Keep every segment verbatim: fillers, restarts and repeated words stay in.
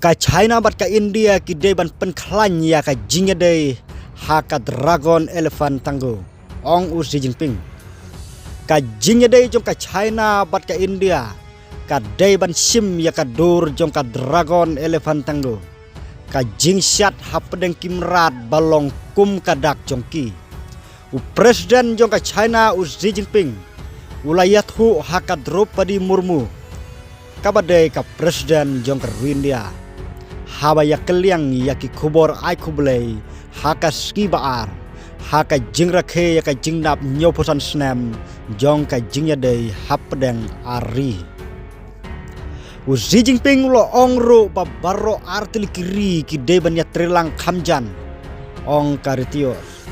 Ka China bad ka India ki dei ban pynkhlaiñ ïa ka jingïadei ha ka Dragon Elephant Tango, ong u Xi Jinping. Ka jingïadei jong ka China bad ka India ka dei ban shim ïa ka dur jong ka Dragon Elephant Tango, ka jingshad hapdeng ki mrad ba long kum ka dak jong ki. U President jong ka China u Xi Jinping u la ïathuh ha ka Droupadi Murmu, kaba dei ka President jong ka ri India, haba ïakylliang ïa ki khubor ai khublei ha ka sngi ba ar ha ka jingrakhe ïa ka jingdap hynñiewphew san snem jong ka jingïadei hapdeng ar ri. U Xi Jinping u la ong ruh ba baroh ar tylli ki ri ki dei ban ïatreilang kham jan, ong ka Reuters.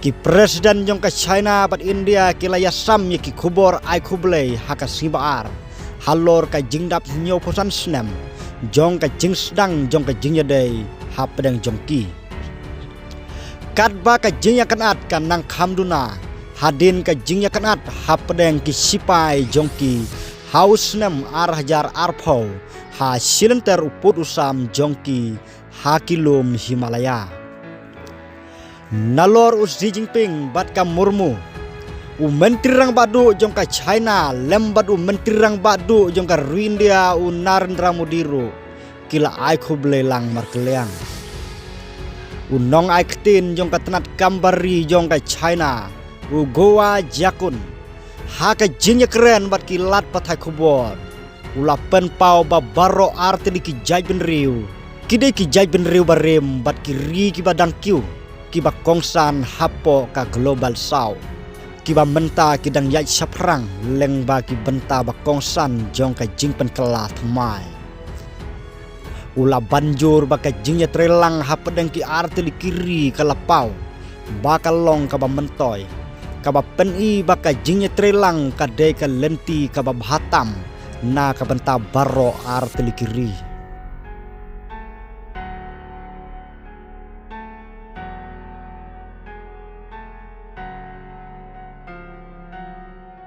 Ki President jong ka China bad India ki la ïasam ïa ki khubor ai khublei ha ka sngi ba ar halor ka jingdap hynñiewphew san snem jong ka jingsdang jong ka jingïadei hapdeng jong ki. Katba ka jingïakynad ka nang kham duna hadien ka jingïakynad hapdeng ki sipai jong ki ha u snem ar hajar arphew ha shilynter u pud u sam jong ki ha ki lum Himalaya. Nalor u Xi Jinping bad ka Murmu, u Myntri Rangbah Duh jong ka China lem bad u Myntri Rangbah Duh jong ka ri India u Narendra Modi ruh ki la ai khublei lang markylliang. U nongai ktien jong ka tnat kam bar ri jong ka China, u Guo Jiakun, ha ka jingïakren bad ki lad pathai khubor, u la pynpaw ba baroh ar tylli ki jaitbynriew ki dei ki jaitbynriew barim bad ki ri kiba dang kiew, kiba kongsan hapoh ka Global South, kiba mynta ki dang ïaid shaphrang lyngba ki bynta ba kongsan jong ka jingpynkylla thymmai. U la ban jur ba ka jingïatreilang hapdeng ki ar tylli ki ri ka la paw ba ka long kaba myntoi, kaba pyni ba ka jingïatreilang ka dei ka lynti kaba bha tam na ka bynta baroh ar tylli ki ri.